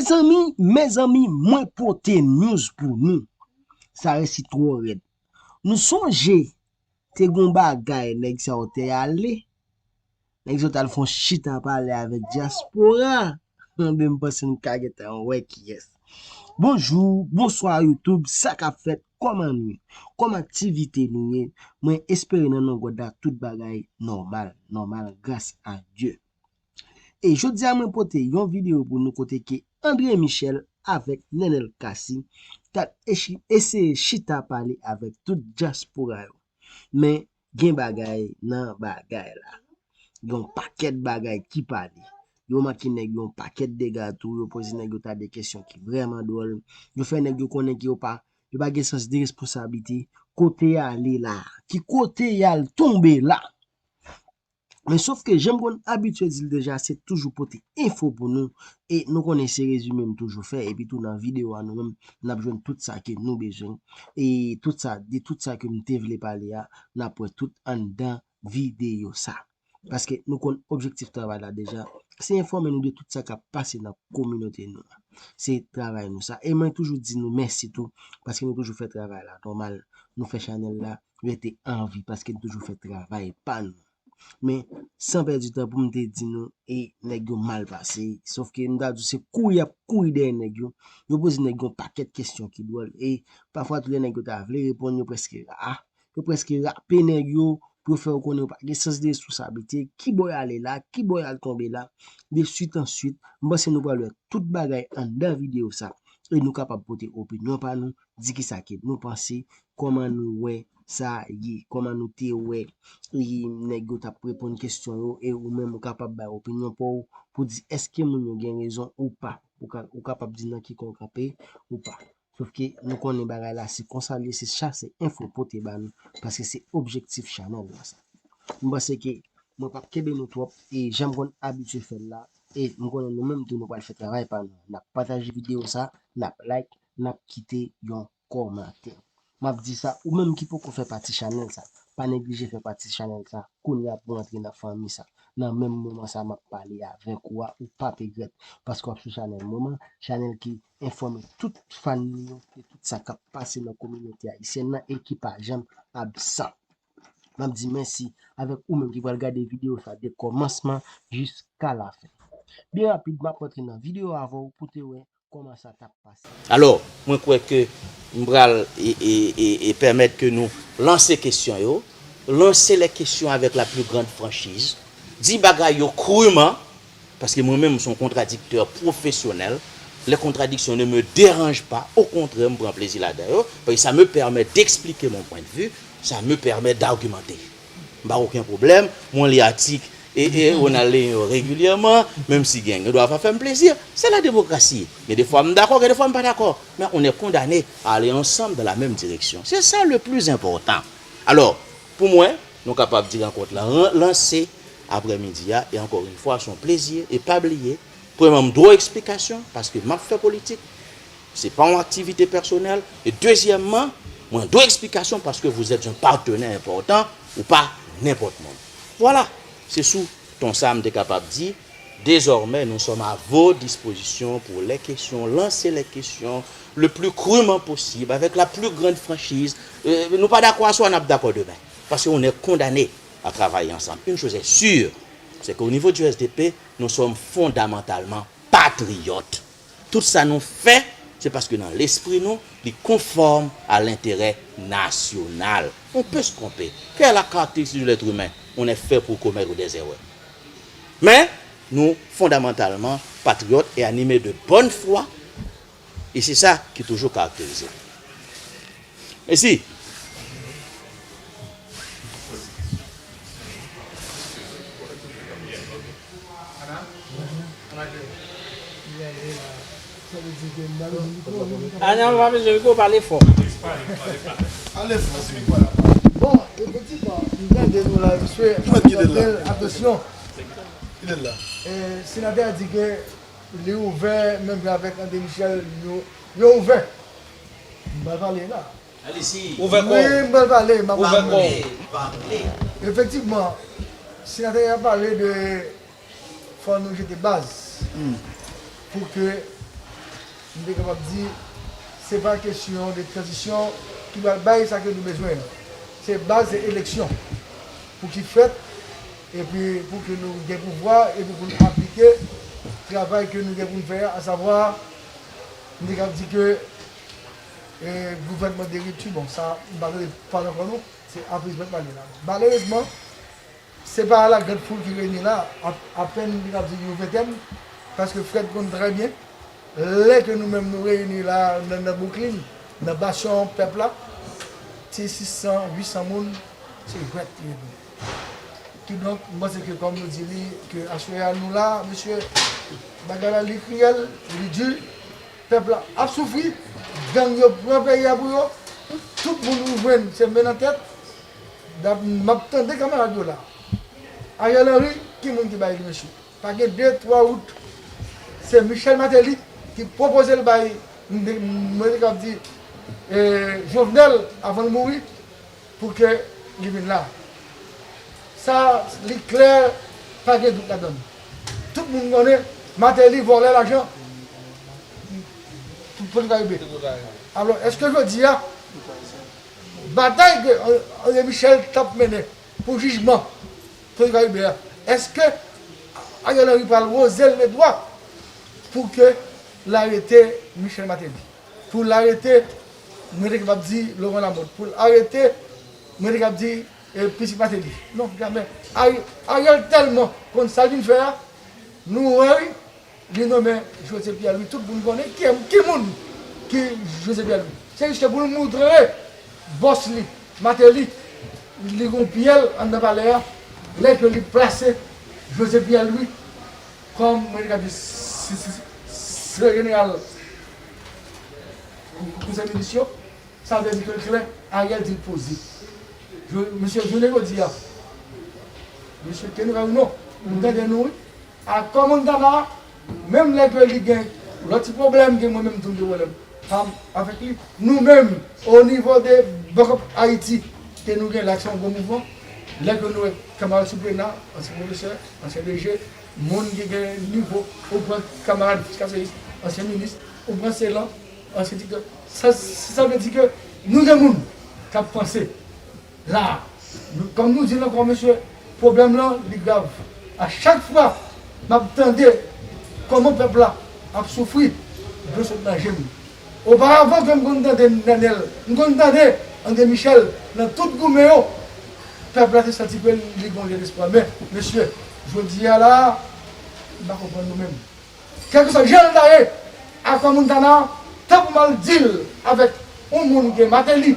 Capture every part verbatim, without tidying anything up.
Mezanmi, mezanmi, mwen pote news pou nou. Sa resi twò rèd. Nou sonje, te gon bagay nèg sa yo te ale. Nèg sa yo t al fè yon chita pale avèk dyaspora. Anben, m panse nou ka gentan wè kiyès. Bonjou, bonswa YouTube, sa k ap fèt, kòman nou ye? Kòman aktivite nou ye? Mwen espere nan non God la tout bagay nòmal, nòmal gras a Dye. E jodi a mwen pote yon videyo pou nou kote ke André Michel avèk Nenel Cassy t ap echi- eseye chita pale avèk tout dyaspora yo. Men gen bagay nan bagay la. Gen yon pakèt bagay ki pale. Yo manke nèg yo yon pakèt dega tou, yo poze nèg yo ta de kesyon ki vrèman dwòl. Yo fè nèg yo konnen ke yo pa, yo pa gen sans de responsablite. Kote y ale la? Ki kote y al tonbe la? Men sof ke jan m konn abitye di l deja, se toujou pote enfo pou nou. E nou konnen se rezime m toujou fè. Epi tou nan videyo a nou menm, n ap jwenn tout sa ke nou bezwen. E tout sa, de tout sa ke m te vle pale a, n ap wè tout anndan videyo sa. Paske nou konn objektif travay la deja. Se enfòme nou de tout sa k ap pase nan kominote nou an. Se travay nou sa. E mwen toujou di nou mèsi tou, paske nou toujou fè travay la nòmal. Nou fè chanèl la rete an vi, paske nou toujou fè travay pa nou. Men, san pèdi tan pou m te di nou, e nèg yo mal pase. Sof ke m ta di w se kouri y ap kouri dèyè nèg yo. Yo poze nèg yo yon pakèt kesyon ki dwòl. E pafwa tou lè nèg yo ta vle reponn, yo prèske ra-, yo prèske rape nèg yo pou yo fè yo konnen yo pa gen sans de responsablite. Kibò y ale la, kibò y al tonbe la, de swit an swit. M panse nou pral wè tout bagay anndan videyo sa. E nou kapab pote opinyon pa nou, di kisa ke nou panse, kòman nou wè sa ye, kòman nou te wè e nèg yo t ap reponn kesyon yo, e ou menm ou kapab bay opinyon pa w pou di èske moun yo gen rezon ou pa. Ou ka, ou kapab di nan ki kan w kanpe ou pa. Sof ke nou konnen bagay la se konsa l ye, se chase enfo pote ba nou, paske se objektif chanèl la sa. M panse ke mwen p ap kenbe nou twòp, e jan m konn abitye fè l la, e m konnen nou menm tou nou pral fè travay pa nou. N ap pataje videyo sa, n ap like, n ap kite yon kòmantè. M ap di sa, ou menm ki poko fè pati chanèl sa, pa neglije fè pati chanèl sa, kounye a pou w antre nan fanmi sa. Nan menm moman sa m ap pale avèk ou a, ou p ap regrèt, paske w ap sou chanèl moman, chanèl ki enfòme tout fan li yo de tout sa k ap pase nan kominote ayisyèn nan e ki pa janm absan. M ap di mèsi avèk ou menm ki pral gade videyo sa de kòmansman jiska lafen. Byen rapid, m ap rantre nan videyo avè w pou te wè kòman sa t ap pase. Alò, mwen kwè ke m pral e, e, e, e pèmèt ke nou lanse kesyon yo, lanse les questions avec la plus grande franchise, di bagay yo kriman, paske mwen menm, m se yon kontradiktè pwofesyonèl. Les contradictions ne me dérangent pas, au contraire, m pran plezi ladan yo, paske ça me permet d'expliquer mon point de vue, ça me permet d'argumenter. M pa okenn pwoblèm, mwen li atik e, e Ronald Léon regilyèman, menm si gen, gen dwa pa fè m plezi. C'est la démocratie. Gen de fwa m dakò, gen de fwa m pa dakò. Mais on est condamné à aller ensemble dans la même direction. C'est ça le plus important. Alò, pou mwen, nou kapab di rankont lan ran- lanse aprèmidi a, e ankò yon fwa, se yon plezi, e pa bliye, premyèman, m dwe w eksplikasyon, paske m ap fè politik, se pa yon aktivite pèsonèl. E dezyèmman, mwen dwe eksplikasyon paske vous êtes un partenaire important, ou pa nenpòt moun. Vwala, se sou ton sa m te kapab di, désormais nous sommes à vos dispositions pour les questions, lancer les questions le plus crûment possible, avec la plus grande franchise. Euh, nou pa dakò aswè, n ap dakò demen. Paske on est condamné à travailler ensemble. Une chose est sûre, c'est qu'au niveau du S D P, nous sommes fondamentalement patriotes. Tout sa nou fè, se paske nan lespri nou, li konfòm à l'intérêt national. On peut se tromper. Quelle est la caractéristique de l'être humain? On est fait pour commettre des erreurs. Men, nou fondamantalman patriyòt e anime de bonne foi, e se sa ki toujou karakterize nou. Mèsi. Sa vle di ke m pa bezwen mikwo. A non, pa bezwen mikwo, pale fò. Ale fò, se mikwo la. Bon, efektivman, m tande nou la, mesye, m ap tande l, atansyon. Kite l la. E, senatè a di ke li ouvè, menm jan avèk André Michel, yo, yo ouvè. M pral pale la. Ouvè kò. Wi, m pral pale, m ap pale. Ouvè kò. Efektivman, senatè a pale de fò nou jete baz pou ke M te kapab di, se pa kesyon de tranzisyon ki pral bay sa ke nou bezwen an. Se baz, se eleksyon pou ki fèt, epi pou ke nou gen pouvwa, epi pou n aplike travay ke nou gen pou n fè a, asavwa, m te kapab di ke, e, gouvènman de ripti, bon, sa, m pa tande pale ankò non, se aprizman k pale la. Malerezman, se pa la grande foule ki reyini la, a, apèn, li ap di yon ventèn, paske Fred konn trè byen, lè ke nou menm nou reyini la nan, nan Brooklyn, nan basyon pèp la, se sis san, uit san moun, se jwèt li ye pou nou. Kidonk, m panse ke kòm nou di li, ke aswè a nou la, mesye, bagay la li kriyèl, li di, pèp la ap soufri, gang yo pran peyi a pou yo, tout moun ou jwenn se men nan tèt, dap, m ap tande kanmarad yo la. Ariel Henry, ki moun ki bay li, mesye? Pa gen de, twa wout. Se Michel Martelly ki pwopoze l bay, m te, mwen te kab di, e, Jovenel avan l mouri pou ke li vin la. Sa, li klè, pa gen dout ladan l. Tout moun konnen Martelly vòlè lajan pou, pou Karibe. Alò, èske jodi a, batay ke André Michel t ap mennen pou jijman Petwokaribe a, èske Ariel Henry pral woze l ledwa pou ke l arete Michel Martelly, pou l arete, mwen te kapab di, Laurent Lamothe, pou l arete, mwen te kapab di, e, pitit Martelly? Non, jamè. Ari-, Ariel tèlman konn sa l vin fè a, nou wè wi, li nonmen José Pierre Louis, tout moun konnen ki, ki moun ki José Pierre Louis. Se jis pou l moutre bòs li, Martelly, li gon pyè l anndan palè a, lè ke li plase José Pierre Louis kòm, mwen te ka di, se, se, se jeneral kou-, kou-, konsèy minis yo. Sa vle di ke l klè, Ariel di l poze. Je-, mesye, jounen jodi a, mesye, ke nou vle ou non, nou tande nou wi. Akò Montana, menm lè ke li gen lòt ti pwoblèm, ke mwen menm tou m gen pwoblèm pa m avèk li, nou menm, o nivo de Bank of Haiti, ke nou gen la, se yon gwo mouvman, lè ke nou wè kanmarad Souplena, ansyen pwofesè, ansyen D G, moun ki gen nivo, ou pran kanmarad Fiscaseyis, ansyen minis, ou pran Selan, ansyen direktè. Sa, sa vle di ke nou gen moun k ap panse la. Nou, kòm nou di l ankò, mesye, pwoblèm lan, li grav. A chak fwa m ap tande kòman pèp la ap soufri, dlo sot nan je m. Oparavan ke m konn tande Nenel, m konn tande André Michel nan tout goumen yo, pèp la te santi ke li gon je despwa. Men, mesye, jodi a la, m pa konprann nou menm. Kèlkeswa jan l ta ye, Akò Montana, tan pou m al di l avèk yon moun ke Martelly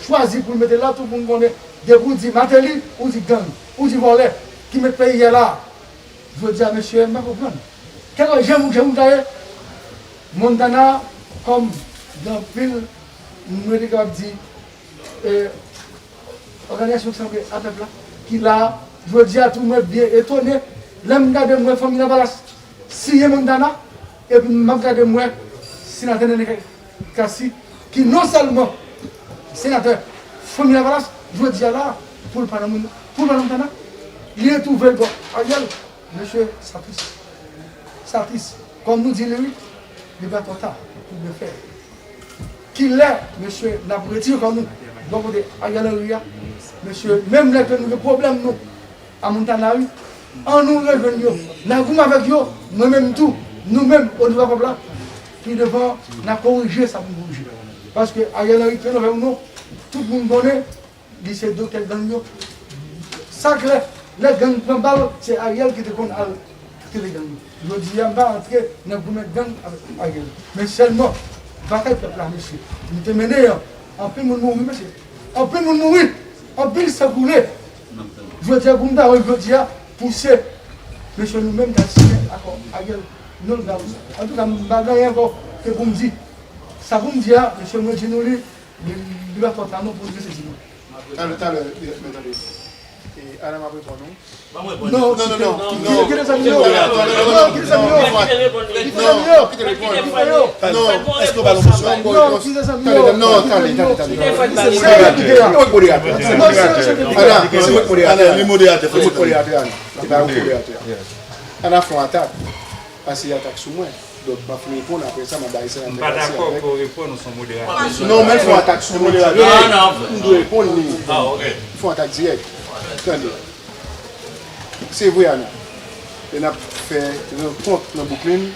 chwazi pou l mete la, tout moun konnen, depi w di Martelly, ou di gang, ou di vòlè ki met peyi a la. Jodi a, mesye, m pa konprann. Kèlkeswa jan moun, jan moun ta ye, Montana, kòm gen anpil, mwen te kapab di, e, òganizasyon ki sanble a pèp la, ki la a. Jodi a tou, mwen byen etone lè m gade m wè fanmi Lavalas siyen Montana, epi m ap gade m wè senatè Nènè Ka-, Cassy, ki non sèlman senatè fanmi Lavalas, jodi a la, pou l pa nan moun, pou l pa nan Montana, li retwouve l bò Ariel. Mesye, sa tris. Sa tris. Kòm nou di li wi, li pa twò ta pou byen fè. Kilè, mesye, n ap retire kò nou bò kote Ariel Henry a? Mesye, menm lè ke nou gen pwoblèm nou a Montana wi, ann nou rejwenn yo, n a goumen avèk yo, mwen menm tou, nou menm, o nivo a pèp la, pi devan, n a korije sa pou n korije. Paske Ariel Henry te nan fè nou, tout moun konnen, li se doktè gang yo. Sa klè, lè gang pran bal, se Ariel ki te konn al tire gang yo. Jodi a, m pa antre nan goumen gang avèk Ariel. Men sèlman, batay pèp la, mesye, nou te mennen an, anpil moun mouri, mesye. Anpil moun mouri, anpil san koule. Jodi a, pou m ta wè jodi a, pouse, mesye, nou menm ta siyen akò Ariel, non, l grav. Antouka, m pa gen anyen ankò ke pou m di. Sa pou m di a, mesye, mwen di nou li, li, li pa fòt la non pou nou sezi nou. Talè, talè, men tande. E, Ana m ap reponn ou. Non, non, non, non. Kite, kite zanmi yo. Non, kite zanmi yo. Kite zanmi yo. Kite zanmi yo. Non, èske w ba l yon mosyon? Non, kite zanmi yo. Non, talè, talè, talè. Kite zanmi yo. Ana, se ou k moderatè. Ana, se ou k moderatè. Ana, se ou k moderatè. Ana, fè yon atak. Pase atak sou mwen. Donk, m ap fin reponn, apre sa, m ap bay senatè Garcia avèk. M pa dakò pou w reponn, ou se yon moderatè. Non, men l fè yon atak sou moderatè. Non, non. M dwe reponn li. Ah, ok. L fè yon atak dirèk. Tande. Se vre, Ana. Lè n ap fè rankont nan Brooklyn,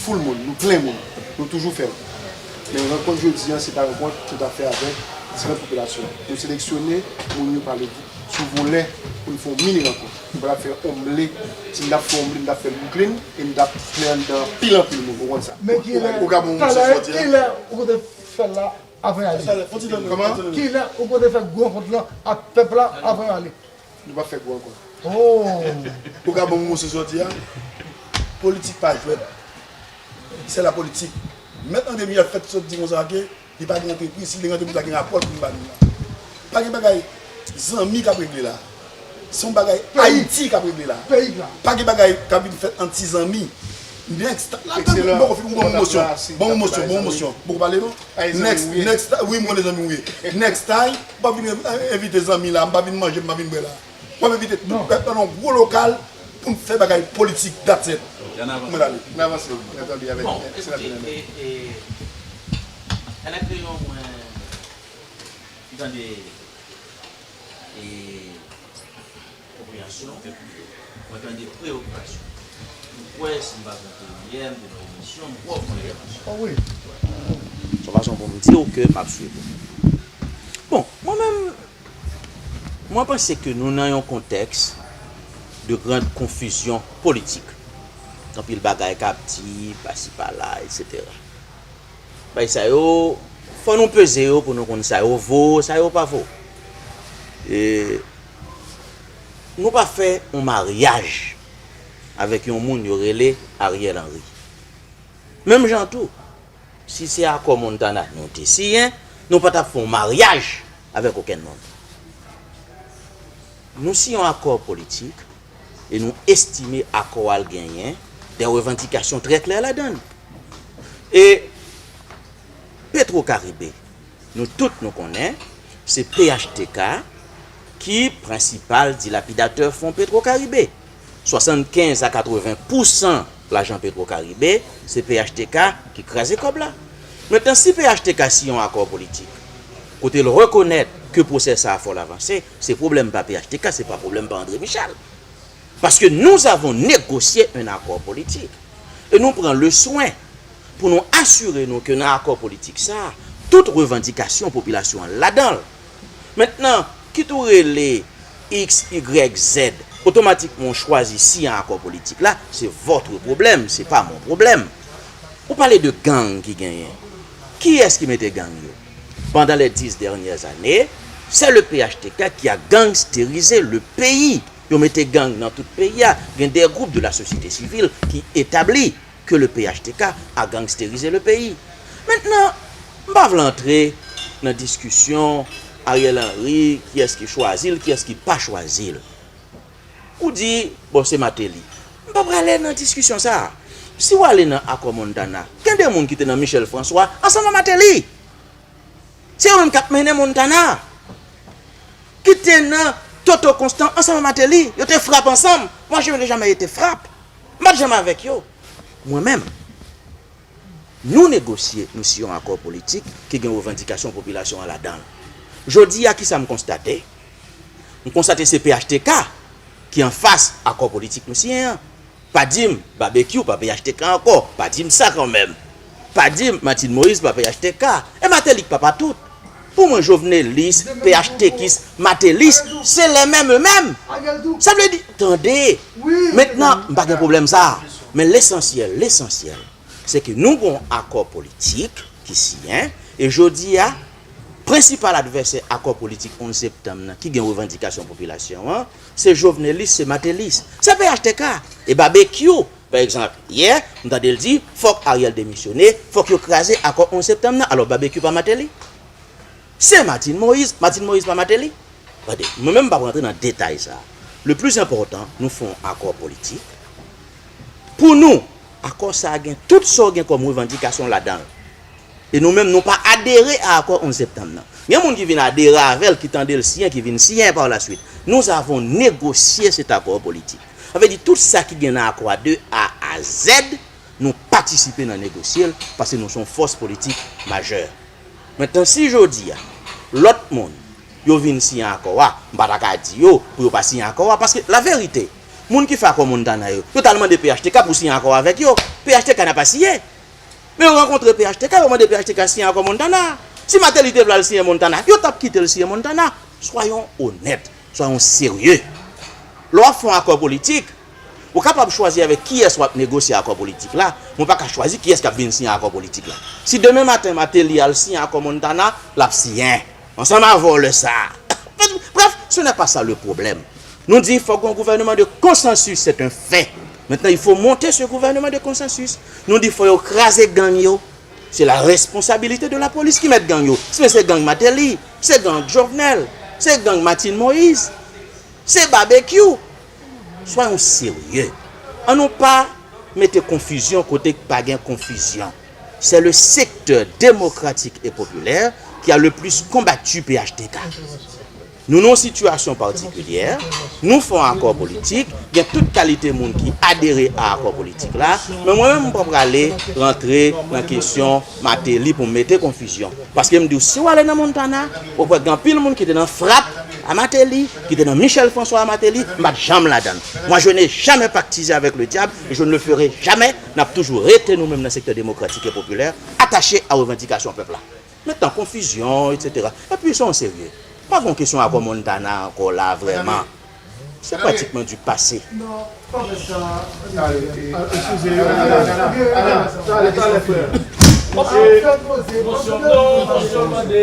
full moun, nou plen moun. Nou toujou fè l. Men rankont jodi a, se pa rankont nou t ap fè avèk diferan popilasyon. Nou seleksyone moun yo pa leve. Sou volè pou n fè yon mini rankont. Nou pa t ap fè omble, si n t ap fè omble, n t ap fè l Brooklyn, e n t ap fè anndan anpil, anpil moun, ou konn sa. Men kilè, kilè ou konte fè l la avan y ale? Kòman? Kilè ou konte fè gwo rankont lan ak pèp la avan y ale? Nou p ap fè gwo rankont. Oh! Ou ka ban m yon moso jodi a? Politik pa jwèt. Se la politik. Mèt André Michel fèk sot di konsa ke li pa gen antrepriz, si li gen antrepriz la gen rapò l pou li ba nou la. Pa gen bagay zanmi k ap regle la. Se yon bagay Ayiti k ap regle la. Peyi la. Pa gen bagay k ap vin fèt ant ti zanmi. Next, la, ban m mosyon, ban m mosyon, ban m mosyon. Bon, pale non. Next, next, wi, m konnen zanmi w ye. Next time, m pa vin envite zanmi la, m pa vin manje, m pa vin bwè la. W ap envite tout pèp nan yon gwo lokal pou n fè bagay politik, that's it. Mwen ale. N avanse, n atann avèk senatè Nènè. E, e, Anakreyon, mwen, m tande, e, konpreyansyon, mwen tande preyokipasyon. M kwè, si m pa twonpe m yè, m te nan emisyon, m kwè w fè yon entèvansyon. Se yon fason pou m di w ke m ap swiv ou. Bon, mwen menm, mwen panse ke nou nan yon kontèks de grande confusion politique. Anpil bagay k ap di, pasi pala, etsetera. Bagay sa yo, fò nou peze yo pou nou konn sa yo vo, sa yo pa vo. E nou pa fè yon maryaj avèk yon moun yo rele Ariel Henry. Menm jan tou, si se akò Montana nou te siyen, nou pa t ap fè yon maryaj avèk okenn moun. Nou siyen yon akò politik e nou estime akò a l genyen de revandikasyon trè klè ladan l. E Petro Caribe, nou tout nou konnen, se P H T K ki prensipal dilapidatè fon Petro Caribe. Swasannkenz a katreven pousan lajan Petro Caribe, se P H T K ki kraze kòb la. Mentnan, si P H T K siyen yon akò politik, kote l rekonèt ke pwosè sa a fò l avanse, se pwoblèm pa P H T K, se pa pwoblèm pa André Michel. Parce que nous avons négocié un accord politique. E nou pran le swen pou nou asire nou ke nan akò politik sa a, tout revandikasyon popilasyon an ladan l. Mentnan, kit ou rele X, Y, Z, otomatikman w chwazi siyen akò politik la, c'est votre problème, c'est pas mon problème. Ou pale de gang ki genyen. Kiyès ki mete gang yo? Pendant les dix dernières années, c'est le P H T K qui a gangstérisé le pays. Yo mete gang nan tout peyi a. Gen de gwoup de la sosyete sivil ki etabli que le P H T K a gangstérisé le pays. Mentnan, m pa vle antre nan diskisyon Ariel Henry, kiyès ki chwazi l, kiyès ki pa chwazi l. Ou di, bon, se Martelly. M pa prale nan diskisyon sa a. Si w ale nan akò Montana, gen de moun ki te nan Michel François ansanm ak Martelly. Se yo menm k ap mennen Montana. Ki te nan Toto Constant ansanm ak Martelly. Yo te frap ansanm. Moi, je n'ai jamais été frap. M pa t janm avèk yo. Mwen menm, nou negosye, nou siyen yon akò politik ki gen revandikasyon popilasyon an ladan l. Jodi a, kisa m konstate? M konstate se P H T K ki anfas akò politik nou siyen an. Pa di m Babekyou pa P H T K ankò. Pa di m sa kanmenm. Pa di m Martine Moïse pa P H T K. E Martelly k papa tout. Pou mwen, jovenelis, P H T K-is, Martellyis, se les mêmes eux-mêmes. Sa vle di, tande, mentnan, m pa gen pwoblèm sa a. Men lesansyèl, lesansyèl, se ke nou gen yon akò politik ki siyen, e jodi a, prensipal advèsè akò politik onz septanm nan, ki gen revandikasyon popilasyon an, se jovenelis, se martellis, se P H T K. E Babekyou, pa egzanp, yè, m tande l di, fòk Ariel demisyone, fòk yo kraze akò onz septanm nan, alò Babekyou pa Martelly. Se Martine Moïse, Martine Moïse pa Martelly. Tande, mwen menm m p ap rantre nan detay sa. Le plus important, nou fè yon akò politik. Pou nou, akò sa a gen tout sa w gen kòm revandikasyon ladan l. E nou menm, nou pa adere a akò onz septanm nan. Gen moun ki vin adere avè l, ki tande l siyen, ki vin siyen par la suite. Nous avons négocié cet accord politique. Sa vle di, tout sa ki gen nan akò a de A a Z, nou pa patisipe nan negosye l, paske nou se yon fòs politik majè. Mentnan, si jodi a, lòt moun, yo vin siyen akò a, m pa ta ka di yo pou yo pa siyen akò a, paske la verite, moun ki fè akò Montana yo, yo t al mande P H T K pou siyen akò avèk yo. P H T K n'a pas signé. Men yo rankontre P H T K, yo mande P H T K siyen akò Montana. Si Martelly te vle al siyen Montana, yo t ap kite l siyen Montana. Soyons honnêtes, soyons sérieux. Lè w ap fè yon akò politik, ou kapab chwazi avèk kiyès w ap negosye akò politik la, men w pa ka chwazi kiyès k ap vin siyen akò politik la. Si demen maten Martelly al siyen akò Montana, l ap siyen. Ansanm avè w lè sa a. Bref, ce n'est pas ça le problème. Nou di fòk gen yon gouvènman de konsansis, c'est un fait. Maintenant, il faut monter ce gouvernement de consensus. Nou di fò yo kraze gang yo. C'est la responsabilité de la police ki mèt gang yo. Si se gang Martelly, se gang Jovenel, se gang Martine Moïse, se Babekyou. Soyons sérieux. Ann nou pa mete konfizyon kote k pa gen konfizyon. C'est le secteur démocratique et populaire qui a le plus combattu P H T K. Nou nan yon sitiyasyon patikilyè, nou fè yon akò politik, gen tout kalite moun ki adere a akò politik la, men mwen menm m pa prale rantre nan kesyon Martelly pou m mete konfizyon. Paske m di w, si w ale nan Montana, w ap wè gen anpil moun ki te nan frap a Martelly, ki te nan Michel François a Martelly, m pa t janm ladan l. Moi, je n'ai jamais pactisé avec le diable et je ne le ferai jamais. N ap toujou rete nou menm nan sektè demokratik e popilè, atache a revandikasyon pèp la. Mentnan, konfizyon, etsetera. Epi, soyons sérieux. Pa gen kesyon akò Montana ankò la, vrèman. Se pratikman du passé.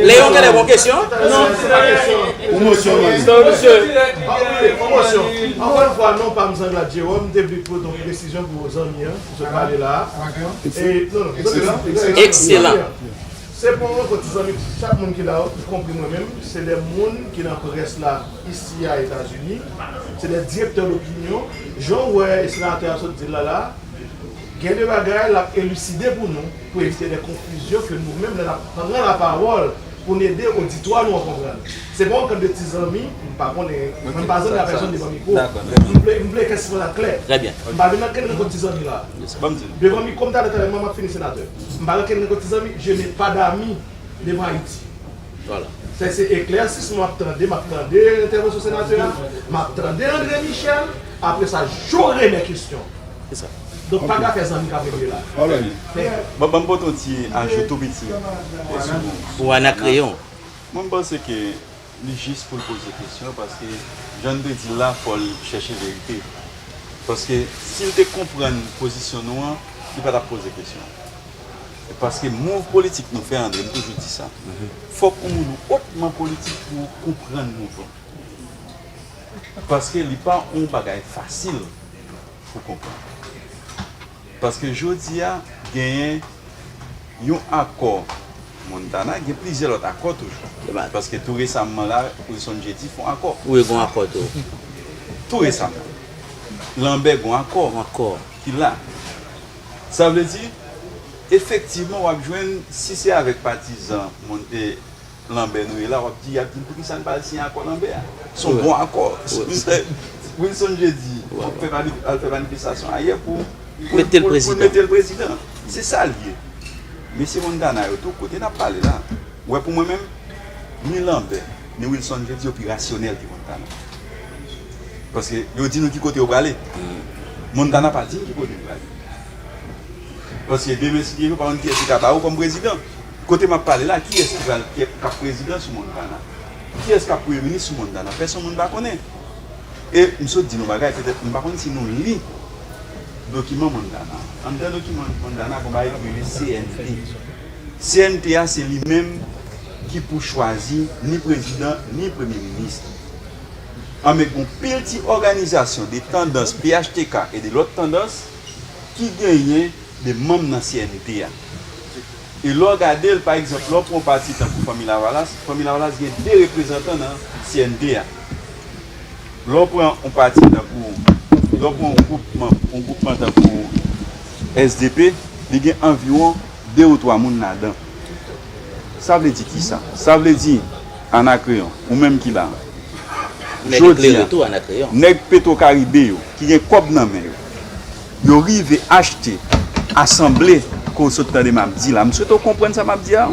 Leyon genlè gon kesyon? Ou mosyon, man. Ankò yon fwa, non pa m Sanglad Jerome, m te vle pote yon presizyon pou zanmi an, pou sot pale la. E, non, non, Excellent. Se pa yon rankont ti zanmi, chak moun ki la yo, ki konpri mwen menm, se de moun ki nan près la, isi a Etazini, se de direktè dopinyon, jan w wè senatè a sot di l la la, gen de bagay l ap eliside pou nou, pou evite de konfizyon ke nou menm, lè n ap pran lapawòl, pou n ede oditwa nou an konprann. Se pa yon rankont de ti zanmi, m pa konnen, mwen m pa zanmi a pèsonn devan mikwo. M vle, m vle ke sa klè. M pa vin nan kenn rankont ti zanmi la. Devan mikwo, m talè, talè, mwen m ap fini senatè. M pa gen kenn kot ti zanmi, je n'ai pas d'amis devan Ayiti. Vwala. Sa se eklèsisman m ap tande, m ap tande entèvansyon senatè a, m ap tande André Michel, apre sa, j'aurai mes questions. Se sa. Donk, pa ka fè zanmi k ap regle la. Ban, ban m pote yon ti ajoute tou piti. Ou Anakreyon. Mwen, m panse ke li jis pou l poze kesyon, paske, jan n te di l la, fò l chèche verite. Paske, si l te konprann pozisyon nou an, li pa t ap poze kesyon. Paske mouv politik nou fè, André, m toujou di sa. Fòk yon moun ou otman politik pou w konprann mouvman. Paske li pa yon bagay fasil pou konprann. Paske jodi a, genyen yon akò Montana, gen plizyè lòt akò toujou. Paske tou resamman la, Wilson Jeudi fè yon akò. Wi, gon akò tou. Tou resamman. Lanbè gon akò. Gon akò. Ki la. Sa vle di, efektivman, w ap jwenn, si se avèk patizan Mont-, e, Lanbè nou ye la, w ap di, y ap di m poukisa n pa al siyen akò Lanbè a. Se yon bon akò. Mistè Wilson Jeudi al fè mani-, al fè manifestasyon ayè pou, pou, pou, pou l mete l prezidan. Se sa l ye. Mesye Montana yo tou, kote n ap pale la, w wè, pou mwen menm, ni Lanbè, ni Wilson Jeudi yo pi rasyonèl ke Montana. Paske yo di nou ki kote yo prale. Montana pa di n ki kote l prale. Paske demen, si Dye vle, w pa konn kiyès ki ka ba ou kòm prezidan. Kote m ap pale la, kiyès ki pral, ki, k ap prezidan sou Montana? Kiyès k ap premye minis sou Montana? Pèsonn moun pa konnen. E m sot di nou bagay, petèt, m pa konn si nou li dokiman Montana. Anndan dokiman Montana, gon bagay ki rele C N T. C N T a, se li menm ki pou chwazi ni prezidan, ni premye minis. Anben, gon pil ti òganizasyon de tandans P H T K e de lòt tandans ki genyen de manm nan C N T a. E lè w gade l, pa egzanp, lè w pran yon pati tankou Fanmi Lavalas, Fanmi Lavalas gen de reprezantan nan C N T a. Lè w pran yon pati tankou, lè w pran yon gwoupman, yon gwoupman tankou S D P, li gen anviwon de ou twa moun ladan. Sa vle di kisa? Sa vle di, Anakreyon, ou menm ki la, jodi a, nèg Petwokaribe yo, ki gen kòb nan men yo, yo rive achte asanble ke w sot tande m ap di la. M swete w konprann sa m ap di a.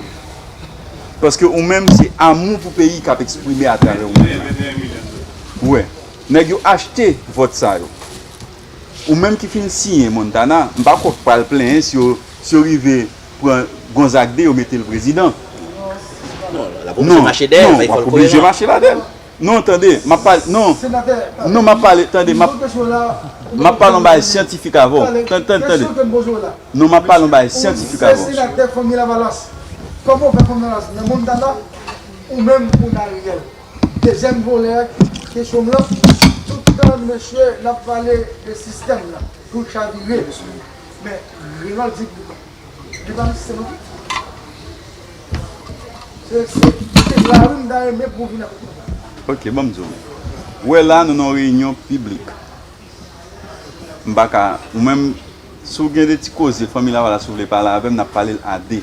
Paske ou menm, se amou pou peyi k ap eksprime atravè ou menm la. Ou wè, nèg yo achte vòt sa yo. Ou menm ki fin siyen Montana, m pa kwè w pral plenyen si yo, si yo rive pran Gonzague de, yo mete l prezidan. Non, l ap oblije mache dèyè l, men w ap oblije mache ladan l. Non, tande, m ap pale, non. Non, m ap pale, tande, m ap, m ap pale yon bagay syantifik avè w. Tande, tande, tande. Non, m ap pale yon bagay syantifik avè w. Senatè Fanmi Lavalas. Kòman w fè Fanmi Lavalas nan Montana, ou menm ou nan Ariel? Dezyèm volè kesyon m lan, tout tan mesye n ap pale de sistèm nan pou l chavire. Men Renold di li pa nan sistèm nan tou. Se, se, se la wi m ta renmen pou w vin avèk mwen. Ok, ban m di w. Ou wè la, nou nan yon reyinyon piblik. M pa ka, ou menm, si w gen de ti koze Fanmi Lavalas ou vle pale avè m, n ap pale l a de.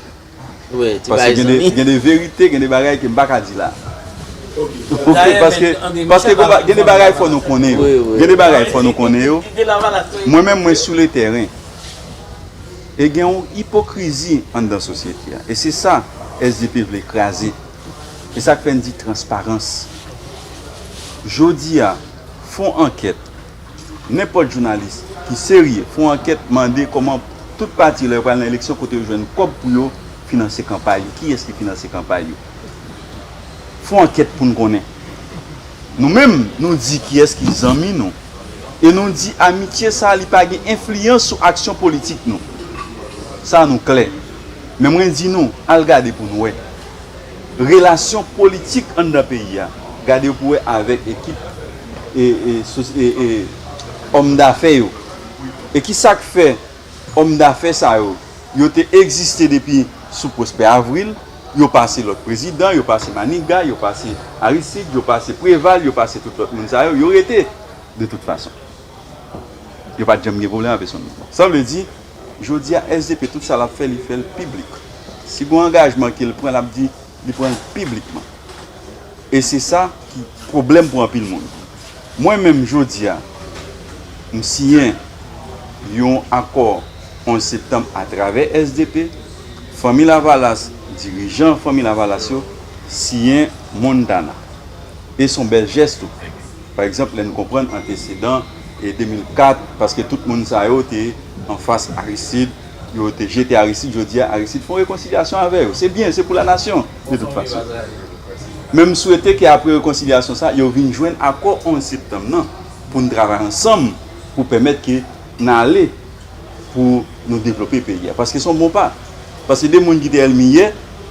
Paske gen de, gen de verite, gen de bagay ke m pa ka di la. Paske, paske gen de bagay fò nou konnen yo. Gen de bagay fò nou konnen yo. Mwen menm, mwen sou le tèren. E gen yon ipokrizi anndan sosyete a. E se sa S D P vle kraze. E sa k fè n di transparans. Jodi a, fè yon ankèt. Nenpòt jounalis ki serye, fè yon ankèt, mande kòman tout pati, lè yo pral nan eleksyon, kote yo jwenn kòb pou yo finanse kanpay yo. Kiyès ki finanse kanpay yo? Fè yon ankèt pou n konnen. Nou menm, nou di kiyès ki zanmi nou. E nou di amitye sa, li pa gen enfliyans sou aksyon politik nou. Sa nou klè. Men mwen di nou, al gade pou nou wè. Relasyon politik anndan peyi a, gade pou wè avèk ekip e, e, sos- e, e, òm dafè yo. E ki sa k fè òm dafè sa yo, yo te egziste depi sou Prosper Avril, yo pase lòt prezidan, yo pase Manigat, yo pase Aristide, yo pase Preval, yo pase tout lòt moun sa yo, yo rete de tout fason. Yo pa t janm gen pwoblèm ak pèsonn. Sa vle di, jodi a S D P, tout sa l ap fè, li fè l piblik. Si gon angajman ke l pran, l ap di, li pran l piblikman. E se sa ki pwoblèm pou anpil moun. Mwen menm, jodi a, m siyen yon akò onz septanm atravè S D P, Fanmi Lavalas, dirijan Fanmi Lavalas yo, siyen Montana. E se yon bèl jès tou. Pa egzanp, lè n konprann antesedan e de mil kat, paske tout moun sa yo te anfas Aristide, yo te jete Aristide, jodi a Aristide fè yon rekonsilyasyon avè yo. Se byen, se pou la nasyon, de tout fason. Men m swete ke apre rekonsilyasyon sa, yo vin jwenn akò onz septanm nan, pou n travay ansanm, pou pèmèt ke n ale pou nou devlope peyi a. Paske se yon bon pa. Paske de moun ki te ènmi yè,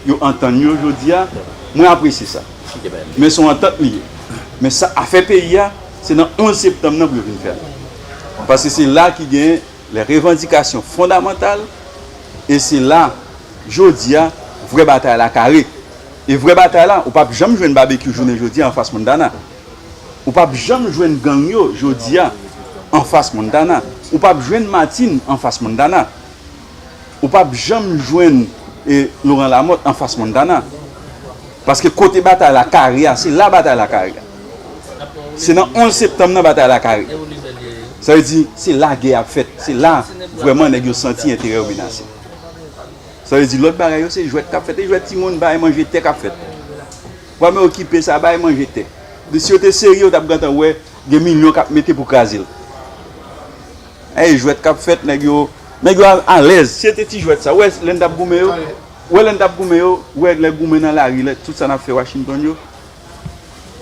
yo antann yo jodi a, mwen apresye sa. Men se yon antant li ye. Men sa, afè peyi a, se nan onz septanm nan pou yo vin fè l. Paske se la ki gen lè revandikasyon fondamantal, e se la, jodi a, vrè batay la kare. E vrè batay la, ou p ap janm jwenn Babekyou jounen jodi a anfas Montana. Ou p ap janm jwenn gang yo jodi a anfas Montana. Ou p ap jwenn Martine anfas Montana. Ou p ap janm jwenn e, Laurent Lamothe anfas Montana. Paske kote batay la kare a, se la batay la kare a. Se nan onz septanm nan batay la kare. Sa vle di, se la gè ap fèt. Se la vrèman nèg yo santi enterè yo menase. Sa vle di, lòt bagay yo, se jwèt k ap fèt. E jwèt timoun, bay manje tè k ap fèt. Pwa men okipe sa, bay manje tè. Si yo te serye, yo t ap gentan wè gen milyon k ap mete pou kraze l. Ey, jwèt k ap fèt, nèg yo, nèg yo a- alèz. Si se te ti jwèt sa, ou wè lè n t ap goumen yo, ou wè lè n t ap goumen yo, ou wè lè goumen nan lari, lè tout sa n ap fè Washington yo.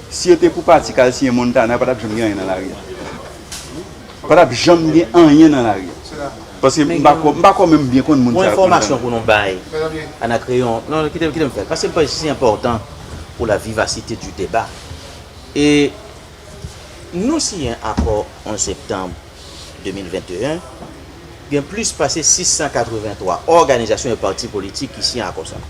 Si se te pou pati k al siyen Montana, pa t ap janm gen anyen nan lari a. Pa t ap janm gen anyen nan lari a. Paske m pa kwè, m pa kwè menm byen konn moun sa yo. Yon enfòmasyon pou nou bay Anakreyon. Non, kite, kite m fè l. Paske m panse se enpòtan pou la vivasite di deba. E nou siyen akò onz septanm de mil venteyen, gen plis pase sis san katrevenntwa òganizasyon e pati politik ki siyen akò sa.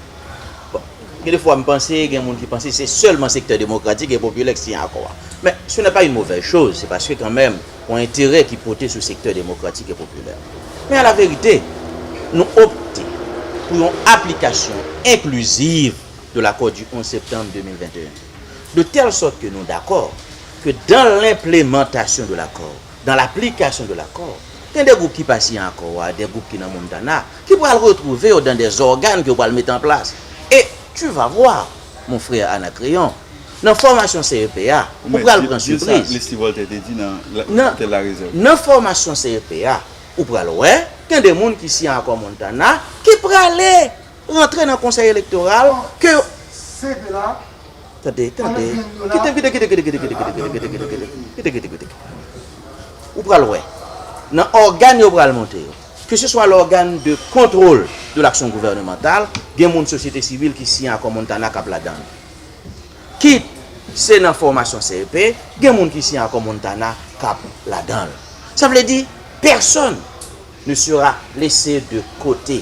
Bon, gen de fwa m panse, gen moun ki panse se sèlman sektè demokratik e popilè ki siyen akò a. Men, ce n'est pas une mauvaise chose, se paske kanmenm yon enterè ki pote sou sektè demokratik e popilè. Men a la verite, nou opte pou yon aplikasyon enkliziv de l'accord du onze septembre deux mille vingt et un, de telle sorte que nous d'accord que dans l'implémentation de l'accord, dans l'application de l'accord, Gen de gwoup ki pa siyen akò a, de gwoup ki nan Montana, ki pral retwouve yo dan de zògàn ke yo pral mete an plas. E tu vas voir, mon frè Anacréon, nan fòmasyon C E P a, ou pral pran sipriz. Nan, nan fòmasyon C E P a, ou pral wè, gen de moun ki siyen akò Montana, ki prale rantre nan konsèy elektoral ke. Tande, tande. Kite, kite, kite, kite, kite, kite, kite, kite, kite, kite, kite, kite, kite, kite, kite, kite. Ou pral wè. Nan ògàn yo pral monte yo. Que ce soit l'organe de contrôle de l'action gouvernementale, gen moun sosyete sivil ki siyen akò Montana k ap ladan l. Kit se nan fòmasyon C E P, gen moun ki siyen akò Montana k ap ladan l. Sa vle di, pèsonn ne sera laissé de côté.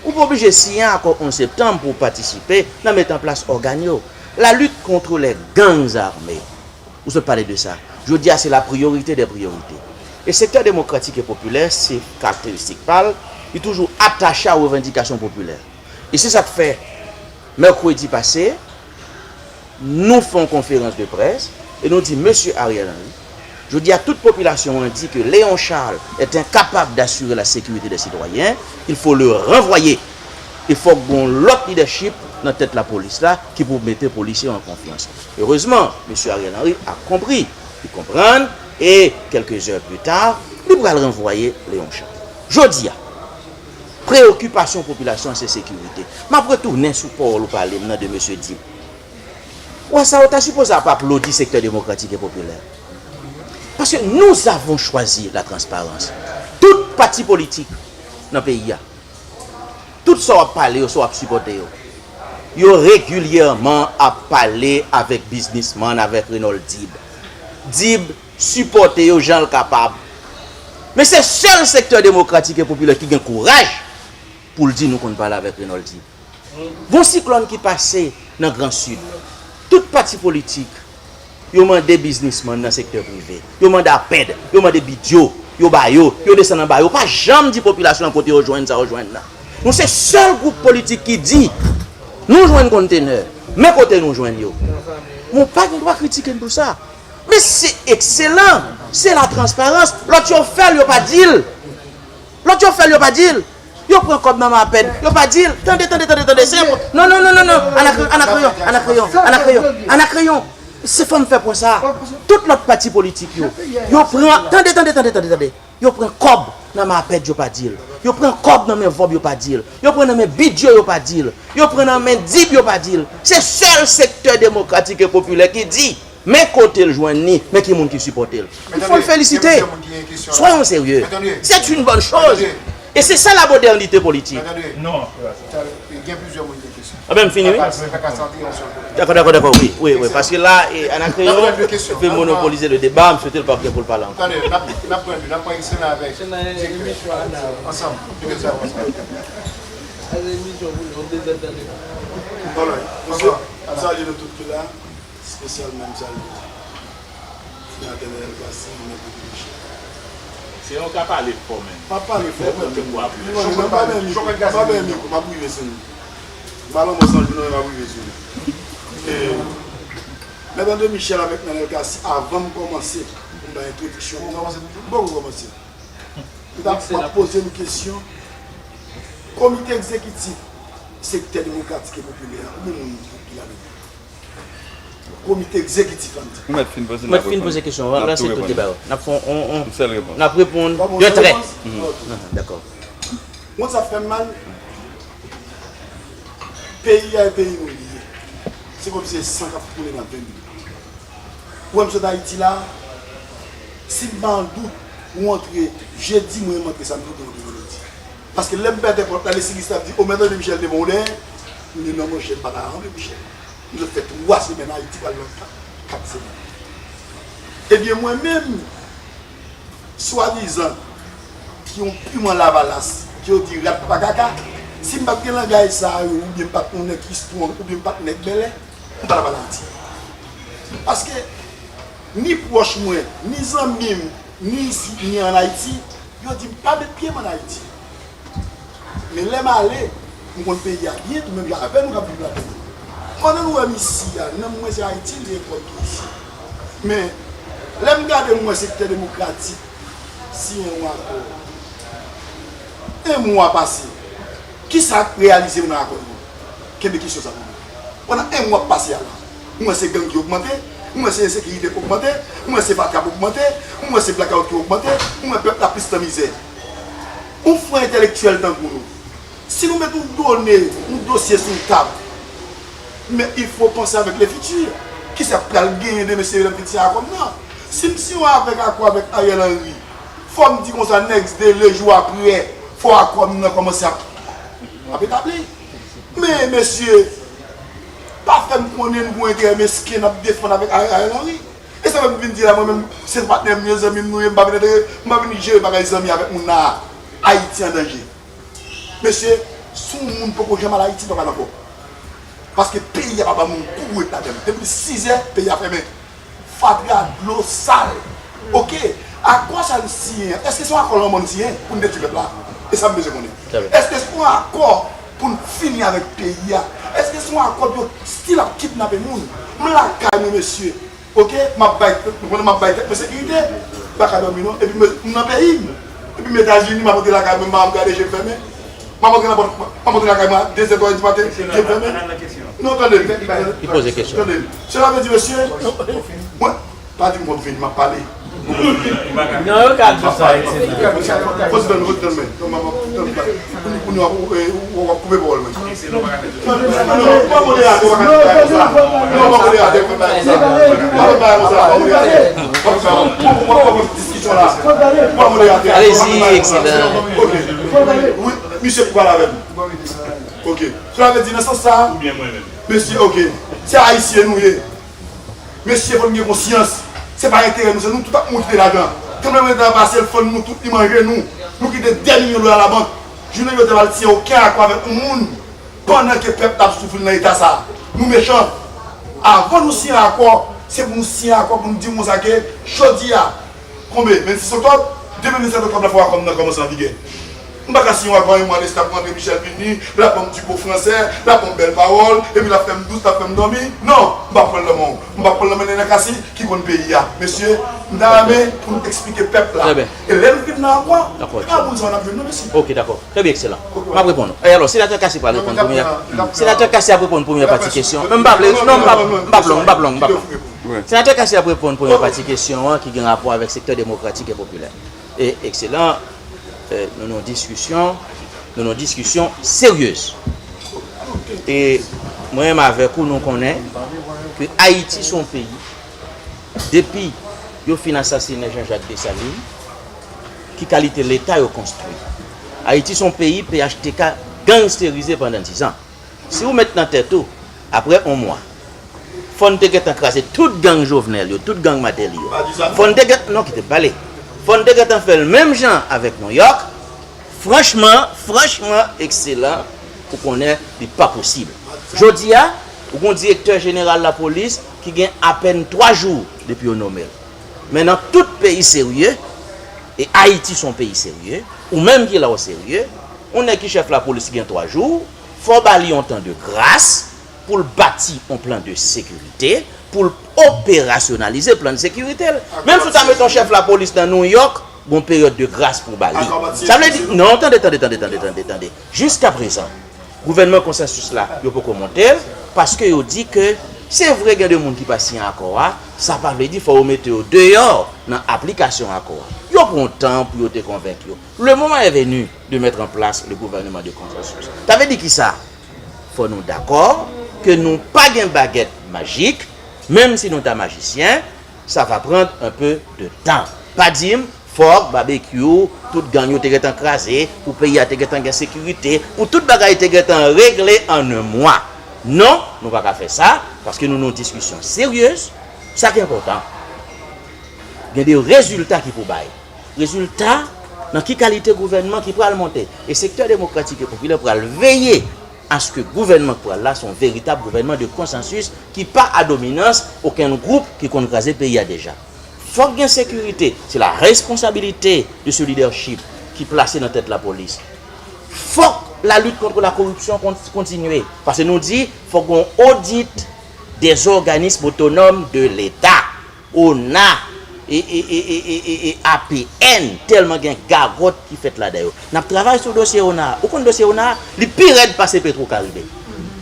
Ou pa oblije siyen akò onz septanm pou w patisipe nan met an plas ògàn yo. La lutte contre les gangs armés. Ou sot pale de sa. Jodi a, se la priorité des priorités. E sektè demokratik e popilè, se karakteristik pa l, li toujou atache a revandikasyon popilè. E se sa k fè, mèkredi pase, nou fè yon konferans de près e nou di, Mesye Ariel Henry, jodi a, tout popilasyon an di ke Léon Charles est incapable d'assurer la sécurité des citoyens, il faut le renvoyer. E fòk gen yon lòt lidèchip nan tèt lapolis la ki pou mete polis yo an konfyans. Erezman, Mesye Ariel Henry a konpri, li konprann, e kèlke zè pli ta, li pral ranvwaye Léon Charles. Jodi a, preyokipasyon popilasyon an se sekirite. M ap retounen sou pawòl ou pale m nan de Mesye Dib. Wè sa, ou ta sipoze ap aplodi sektè demokratik e popilè. Paske nous avons choisi la transparence. Tout pati politik nan peyi a, tout sa w ap pale yo, sa w ap sipòte yo, yo regilyèman ap pale avèk biznismann, avèk Renold Dib. Dib sipòte yo jan l kapab. Men se sèl sektè demokratik e popilè ki gen kouraj pou l di nou konn pale avèk Renold Dib. Gon siklòn ki pase nan Gran Sid. Tout pati politik, yo mande biznismann nan sektè prive. Yo mande APED, yo mande bidyo, yo ba yo, yo desann anba yo. Pa janm di popilasyon an kote yo jwenn sa yo jwenn nan. Nou se sèl gwoup politik ki di, nou jwenn kontenè, men kote nou jwenn yo. Men w pa gen dwa kritike n pou sa. Men se ekselan, se la transparans. Lòt yo fè l, yo pa di l. Lòt yo fè l, yo pa di l. Yo pran kòb nan men APED, yo pa di l. Tande, tande, tande, tande. Se yon, non, non, non, non, non. Anakreyon, Anakreyon, Anakreyon, Anakreyon, Anakreyon. Se fò m fè pwen sa. Tout lòt pati politik yo, yo pran, tande, tande, tande, tande, tande. Yo pran kòb nan men APED, yo pa di l. Yo pran kòb nan men VÒB, yo pa di l. Yo pran nan men bidyo, yo pa di l. Yo pran nan men Dib, yo pa di l. Se sèl sektè demokratik e popilè ki di, men kote l jwenn li, men ki moun ki sipòte l. Il faut le féliciter. Soyons sérieux. C'est une bonne chose. E se sa la modernite politik. Non. Gen plizyè moun ki gen kesyon. Anben, m fini, wi. Dakò, dakò, dakò, wi, wi, wi. Paske la, e, Anakreyon vle monopolize le deba, m swete l p ap gen pou l pale ankò. Tande, n ap, n ap pran, n ap pran ekselan avèk direktè. Ansanm, direktè, ansanm. Bon, mesye, m salye nou tout ki la. Espesyalman, m salye Senatè Nènèl Cassy, Mèt Michel. Se yon ka pale fò, men. M ap pale fò, men. Mwen menm, m pa bèl mikwo, m pa bèl mikwo, m ap rive sou nou. M pa lanmò san jou, non, m ap rive sou nou. E, Mèt André Michel avèk Nènèl Cassy, avan m kòmanse, pou m bay entwodiksyon, m poko kòmanse. M t ap, m ap poze yon kesyon. Komite egzekitif sektè demokratik e popilè a, konbyen moun ki, ki ladan l? Komite egzekitif la, m di. Ou mèt fin poze, n ap reponn. Mèt fin poze kesyon an, n ap ranse tout deba yo. N ap fè yon, yon, yon, n ap reponn de trè. Dakò. Ou konn sa k fè m mal? Peyi a e peyi nou li ye. Se kòmsi se san k ap koule nan venn nou. Ou wè m sot Ayiti la, si m pa an dout, ou antre jedi, mwen m antre samdi, ou te antre vandredi. Paske lè m pètè pòt la, lesi Gistave di, o, Mèt André Michel te pran w dèyè, m di non monchè, m pa ta rantre monchè. M sot fè twa semèn Ayiti, pral lòt kat, kat semèn. Ebyen mwen menm, swadizan, ki yon piman lavalas, ki yo di rat pa kaka, si m pa t gen langaj sa yo, oubyen m pa t yon nèg ki strong, oubyen m pa t nèg bèlè, m pa t ap al Ayiti. Paske ni pwòch mwen, ni zanmi m, ni isit, ni an Ayiti, yo di m pa met pye m an Ayiti. Men lè m ale, m konn peyi a byen, tou menm jan avè nou k ap viv ladan l. Pandan nou wè m isi a, nanm mwen se Ayiti, li e kòm ki isi. Men, lè m gade m wè sektè demokratik siyen yon akò En mwa pase, kisa k reyalize nou nan akò nou? Kenbe kesyon sa pou nou. Pandan en mwa k pase a la, nou wè se gang ki ogmante, nou wè se ensekirite k ogmante, nou wè se fatra k ogmante, nou wè se blakawout ki ogmante, nou wè pèp la plis nan mizè. Yon frè entèlektyèl tankou nou, si nou met yon done, yon dosye sou tab, men il faut penser avec le futur. Kisa k pral genyen demen si yo vin siyen akò m nan? Si m siyen avèk akò avèk Ariel Henry, fò m di konsa, next day, le jou apre, fò akò m nan kòmanse ap, ap etabli. Men, mesye, pa fè m konnen n gon enterè mesken n ap defann avèk Ariel Henry. E sa fè m vin di la, mwen menm, se patnè m yo, zanmi m nou ye, m pa vin antre, m pa vin jere bagay zanmi avèk moun la. Ayiti an danje. Mesye, si yon moun poko janm al Ayiti, pa pale ankò. Paske peyi a pa ban moun kou pou ret ladan l. Depi sizè, peyi a fèmen. Fatra, dlo, sal. Oke, akò sa n siyen an, èske se yon akò lanmò n siyen pou n detwi pèp la? E sa m bezwen konnen. Èske se yon akò pou n fini avèk peyi a? Èske se yon akò pou yo still ap kidnape moun? M lakay mwen, mesye. Oke, m ap bay, nou konnen m ap bay tèt mwen sekirite. M pa ka dòmi non. Epi m nan peyi m. Epi m Etazini, m ap antre lakay mwen, m ap gade je m fèmen. M ap antre nan pòt, m ap antre lakay mwen a de zè, twazè di maten, je m fèmen. Non, tande m. Li poze kesyon. Tande m. Sela vle di, mesye, mwen, pa di m wap vini, m ap pale. Non, yo ka di sa, et cetera. Fò ti tann, fò ti tann mwen. Non, m ap, m ap tann. Kounye a, w, w, w ap koupe pawòl mwen. Non, non, non, pa modérateur, pa modérateur. Non, pa modérateur, pa modérateur. Pa modérateur. Diskisyon la. Pa modérateur. Allez-y, excellent. Ok. Wi, misye pou pale avè m. Ok. Sa vle di nan sans sa, mesye, ok. Se ayisyen nou ye. Mesye, fò n gen konsyans. Se pa enterè nou, se nou tout ap mouri ladan. Tranblemanntè a pase, l fann nou tout, li manje nou. Nou kite dè milyon dola labank. Jounen jodi a, pa al siyen okenn akò avèk yon moun pandan ke pèp la ap soufri nan eta sa. Nou mechan. Avan nou siyen akò, se pou nou siyen akò pou nou di konsa ke jodi a, konbe, vennsis oktòb, demen vennsèt oktòb la fò akò m nan kòmanse an vigè. M pa ka siyen yon akò yon mwa de sa pou André Michel vini, l ap ban m dipo fransè, l ap ban m bèl pawòl, epi l ap fè m dous, l ap fè m dòmi. Non, m p ap pran l nan men w. M p ap pran l nan men Nènè Cassy ki konn peyi a. Mesye, m ta renmen pou n eksplike pèp la. E lè nou vin nan akò, se pa moun sa yo n ap jwenn non, mesye. Ok, dakò. Trè byen, ekselan. M ap reponn ou. E alò, senatè Cassy pral reponn premyè. Senatè Cassy ap reponn premyè pati kesyon. Men m p ap, non, m p ap, m p ap long, m p ap long, m p ap long. Senatè Cassy ap reponn premyè pati kesyon an ki gen rapò avèk sektè demokratik e popilè. E ekselan, eh, nou nan diskisyon, nou nan diskisyon seryez. E mwen menm avèk ou, nou konnen ke Ayiti se yon peyi, depi yo fin asasinen Jean-Jacques Dessalines, ki kalite leta yo konstwi? Ayiti se yon peyi P H T K gangsterize pandan dizan. Si ou met nan tèt ou, apre yon mwa, fò n te gentan kraze tout gang Jovenel yo, tout gang Martelly yo. Fò n te gentan, non, kite m pale. Fò n te gentan fè l menm jan avèk Nouyòk. Franchman, franchman, ekselan, ou konnen li pa posib. Jodi a, ou gon direktè jeneral lapolis ki gen apèn twa jou depi yo nonmen l. Men nan tout peyi serye, e Ayiti se yon peyi serye, ou menm ki la w serye, yon nèg ki chèf lapolis gen twa jou, fò w ba li yon tan de gras pou l bati yon plan de sekirite, pou l operasyonalize plan de sekirite l. Menm si w ta mete yon chèf lapolis nan Nouyòk, gon peryòd de gras pou w ba li. Sa vle di, non, tande, tande, tande, tande, tande, tande. Jiskaprezan, gouvènman konsansis la, yo poko monte l, paske yo di ke se vre gen de moun ki pa siyen akò a, sa pa vle di fò yo mete yo deyò nan aplikasyon akò a. Yo pran tan pou yo te konvenk yo. Le moment est venu de mettre en place le gouvernement de consensus. Sa vle di kisa? Fò nou dakò ke nou pa gen bagèt majik, menm si nou ta majisyen, ça va prendre un peu de temps. Pa di m, fòk babekyou, tout gang yo te gentan kraze, pou peyi a te gentan gen sekirite, pou tout bagay te gentan regle an un mwa. Non, nou pa ka fè sa, paske nou nan yon diskisyon seryez, sa ki enpòtan. Gen de rezilta ki pou bay. Rezilta, nan ki kalite gouvènman ki pral monte. E sektè demokratik e popilè pral veye aske gouvènman k pral la se yon veritab gouvènman de konsansis ki pa a dominans okenn gwoup ki konn kraze peyi a deja. Fòk gen sekirite, c'est la responsabilité de ce leadership ki plase nan tèt lapolis. Fòk la lutte contre la corruption kon-, kontinye, paske nou di fòk gen yon odit des organismes autonomes de l'État, ona, e, e, e, e, e, e, e A P N, tèlman gen gagòt ki fèt ladan yo. N ap travay sou dosye Ona a. Ou konn dosye Ona a? Li pi rèd pase Petro Caribe.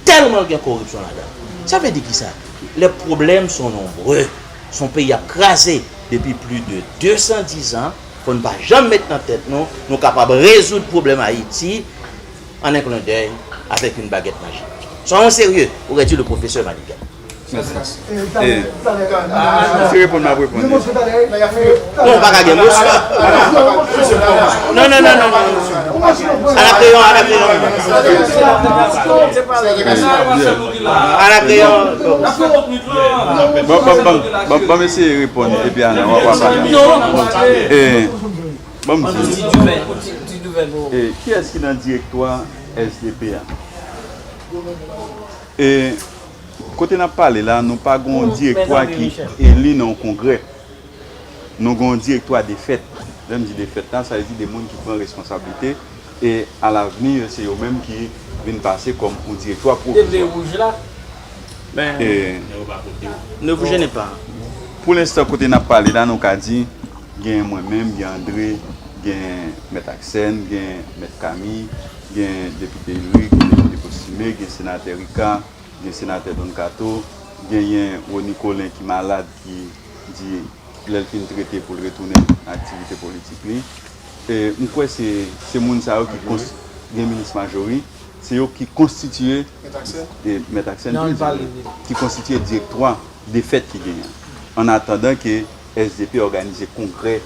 Tèlman l gen koripsyon ladan. Sa vle di ki sa? Les problèmes sont nombreux. Se yon peyi ap kraze depi plis de de san diz an. Fò n pa janm met nan tèt nou, nou kapab rezoud pwoblèm Ayiti en un clin d'œil avec une baguette magique. Soyons sérieux, aurait dit le professeur Manigat. Mèsi. E, si reponn m ap reponn. Non, pa ka gen mosyon. Non, non, non, non, non. Anakreyon, anakreyon. Anakreyon. Bon, bon, bon, bon, bon, mesye reponn, epi Ana, w ap pale. E, bon, m di, e, kiyès ki nan direktwa S D P a? E, kote n ap pale la, nou pa gen yon direktwa ki eli nan yon kongrè. Nou gen yon direktwa defèt. Lè m di defèt la, sa vle di de moun ki pran responsablite e alavni, se yo menm ki vin pase kòm yon direktwa pwovizwa. Ben, e, ne vous gênez pas. Pou lenstan, kote n ap pale la, nou ka di, gen mwen menm, gen Andre, gen Mèt Aksèn, gen Mèt Kami, gen depite Ulrick, gen depite Postime, gen senatè Rika, gen senatè Don Kato, genyen Rony Colin ki malad, ki di lè l fin trete pou l retounen nan aktivite politik li. E m kwè se, se moun sa yo ki konst-, gen minis Majory, se yo ki konstitiye, e, Mèt Aksèn, ki konstitiye direktwa defèt ki genyen. An atandan ke S D P òganize kongrè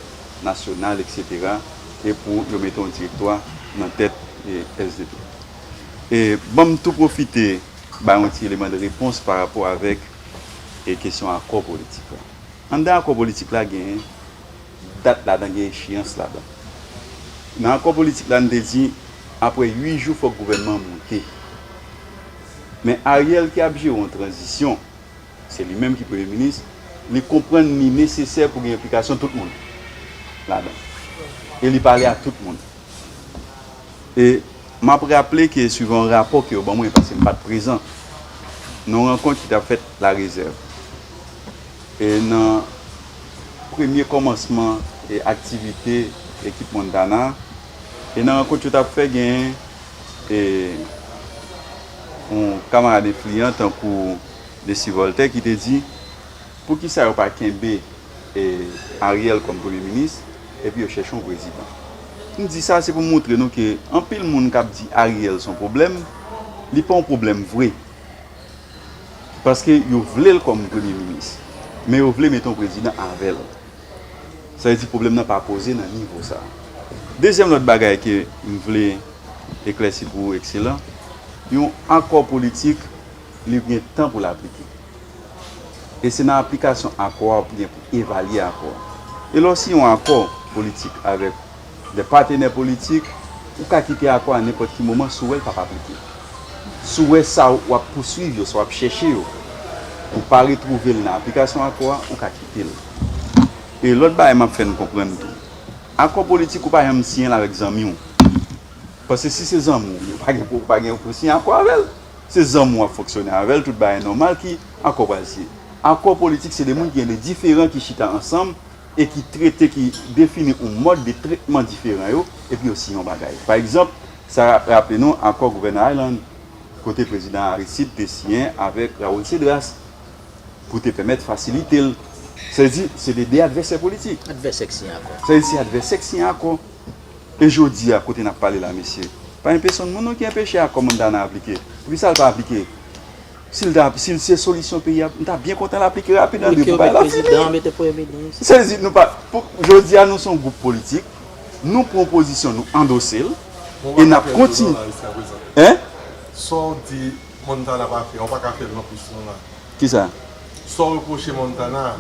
nasyonal, et cetera, e pou yo mete yon direktwa nan tèt, e, S D P. E ban m tou pwofite bay yon ti eleman de repons pa rapò avèk, e, kesyon akò politik la. Anndan akò politik la, gen dat ladan, gen echeyans ladan. Nan akò politik la, n te di, apre uit jou, fòk gouvènman an monte. Men Ariel, ki ap jere yon tranzisyon, se li menm ki premye minis, li konprann li nesesè pou gen enplikasyon tout moun ladan. E li pale ak tout moun. E m ap raple ke, suivan yon rapò ke yo ban mwen, paske m pa t prezan, nan yon rankont ki t ap fèt Larezèv. E nan premye kòmansman, e, aktivite ekip Montana, e nan rankont yo t ap fè, genyen, e, yon kamarad enfliyan tankou Desi Voltaire ki te di, poukisa yo pa kenbe, e, Ariel kòm premye minis, epi yo chèche yon prezidan? M di sa, se pou m montre nou ke anpil moun k ap di Ariel se yon pwoblèm, li pa yon pwoblèm vre. Paske yo vle l kòm premye minis, men yo vle mete yon prezidan avè l. Sa vle di pwoblèm nan pa poze nan nivo sa a. Dezyèm lòt bagay ke m vle eklèsi pou ou, Ekselan, yon akò politik, li gen tan pou l aplike. E se nan aplikasyon akò a w ap gen pou evalye akò a. E lè w siyen yon akò politik avèk de patenè politik, ou ka kite akò a nenpòt ki moman si w wè l p ap aplike. Si w wè sa w ap pouswiv yo, sa w ap chèche yo, ou pa retwouve l nan aplikasyon akò a, ou ka kite l. E lòt bagay m ap fè n konprann tou, akò politik ou pa janm siyen l avèk zanmi w. Paske si se zanmi w, ou pa gen pou, ou pa gen pou siyen akò avè l. Se zanmi w ap fonksyone avè l, tout bagay nòmal, ki akò pral siyen? Akò politik se de moun ki gen de diferan ki chita ansanm e ki trete, ki defini yon mòd de tretman diferan yo, epi yo siyen yon bagay. Pa egzanp, sa raple nou akò Gouvènè Island, kote prezidan Aristide te siyen avèk Raoul Cédras pou te pèmèt fasilite l. Sa vle di, se de, de advèsè politik. Advèsè k siyen akò. Sa vle di, se advèsè k siyen akò. E jodi a, kote n ap pale la, mesye, pa gen pèsonn moun non ki enpeche akò Montana aplike. Poukisa l pa aplike? Si l ta, si l se solisyon peyi a, m ta byen kontan l aplike rapid, Andre, pou bagay la fini. Sa vle di, nou pa, pou, jodi a, nou se yon gwoup politik, nou pran yon pozisyon, nou andose l, e n ap kontinye. Hein? Sa w di Montana pa fè, ou pa ka fè l nan plis non la. Kisa? Sa w repwoche Montana?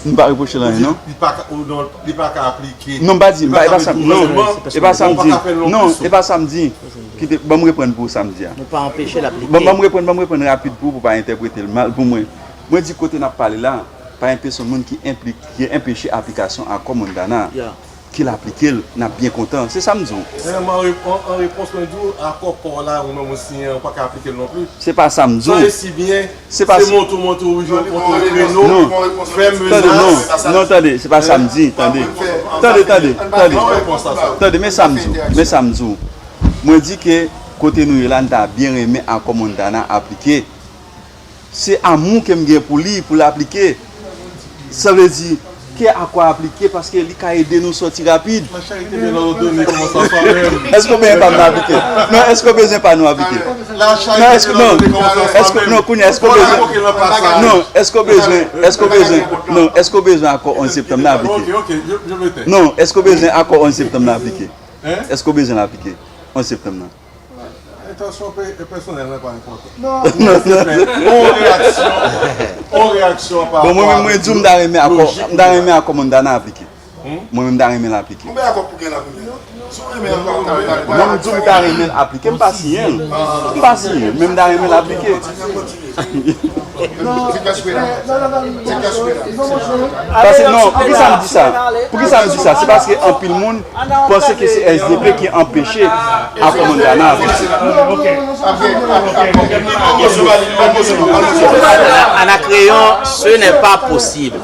M pa repwoche l anyen, non. Li pa ka, ou non, li pa ka aplike. Non, m pa di, m pa, e pa sa, non, e pa sa m di. Non, e pa sa m di. Kite, ban m reprann pou ou sa m di a. Nou pa anpeche l aplike. Ban, ban m reprann, ban m reprann rapid pou ou, pou pa entèprete l mal pou mwen. Mwen di kote n ap pale la, pa gen pèsonn moun ki enplike, ki enpeche aplikasyon akò Montana. Ke l aplike l, n ap byen kontan. Se sa m di w. Men an, an, an repons, mwen di w, akò pa w la, ou menm ou siyen an, ou pa ka aplike l non plis. Se pa sa m di w. Sa e si byen, se monte w monte w rive w kontre w kreno, fè menas. Non, tande, non, tande, se pa sa m di, tande. Tande, tande, tande. Tande, men sa m di w, men sa m di w. Mwen di ke kote nou ye la, n ta byen renmen akò Montana aplike. Se amou ke m gen pou li, pou l aplike. Sa vle di, ke akò a aplike, paske li ka ede nou sòti rapid. Èske w bezwen pa nou aplike? Non, èske w bezwen pa nou aplike? Non, èske, non, èske, non, kounye a, èske w bezwen, non, èske w bezwen, èske w bezwen, non, èske w bezwen akò onz septanm nan aplike? Non, èske w bezwen akò onz septanm nan aplike? Èske w bezwen l aplike? Onz septanm nan. Entansyon pèsonèl mwen pa enpòtan. Non. On reyaksyon, on reyaksyon pa rapò a lojik nou la. Bon, mwen menm, mwen di w, m ta renmen akò, m ta renmen akò Montana aplike. Mwen menm, m ta renmen l aplike. Mwen menm, m di w, m ta renmen l aplike. M pa siyen l. M pa siyen l, men m ta renmen l aplike. Paske non, poukisa m di sa? Poukisa m di sa? Se paske anpil moun panse ke se S D P ki anpeche akò Montana avanse. Anakreyon, ce n'est pas possible.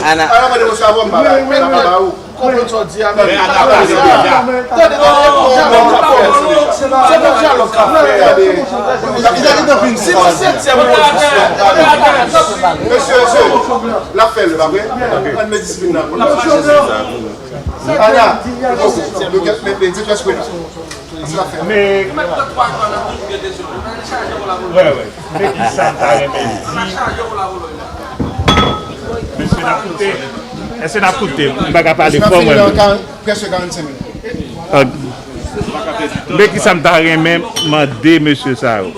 Ana- Konprann sa w di a, men. Tande, tande, se pa dyalòg k ap fèt. Se pa dyalòg k ap fèt. Si nou setyèm pozisyon. Mesye, mesye, l ap fè l, pa vre? Ann met disiplin nan. Ana, nou gen, men, men, di twa sou la. Men, wè, wè. Men kisa m ta renmen di? Mesye, n ap koute. Èske n ap koute? M pa ka pale fò, mwen. Prèske karannsenk minit. Men kisa m ta renmen mande mesye sa yo?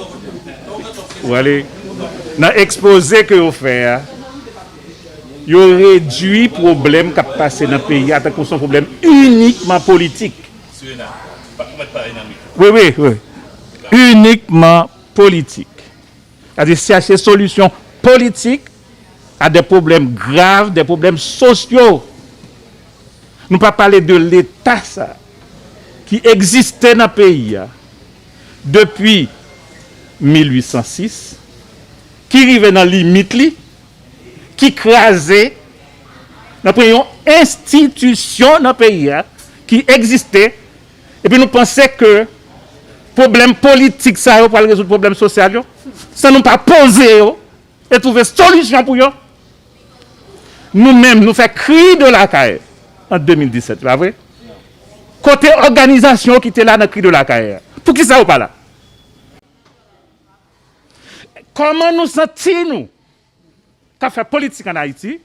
Ou ale nan ekspoze ke yo fè a, yo redui pwoblèm k ap pase nan peyi a tankou se yon pwoblèm inikman politik. Wi, wi, wi. Inikman politik. Sètadi chèche solisyon politik a de pwoblèm grav, de pwoblèm sosyo. Nou pa pale de Leta sa ki egziste nan peyi a depi mil uit san sis, ki rive nan limit li, ki kraze, nan pran yon enstitisyon nan peyi a ki egziste, epi nou panse ke pwoblèm politik sa yo pral rezoud pwoblèm sosyal yo, san nou pa poze yo e twouve solisyon pou yo. Nou menm, nou fè kri de lakay an de mil disèt, se pa vre? Kote òganizasyon yo ki te la nan kri de lakay a? Poukisa yo pa la? Kòman nou santi nou k ap fè politik ann Ayiti,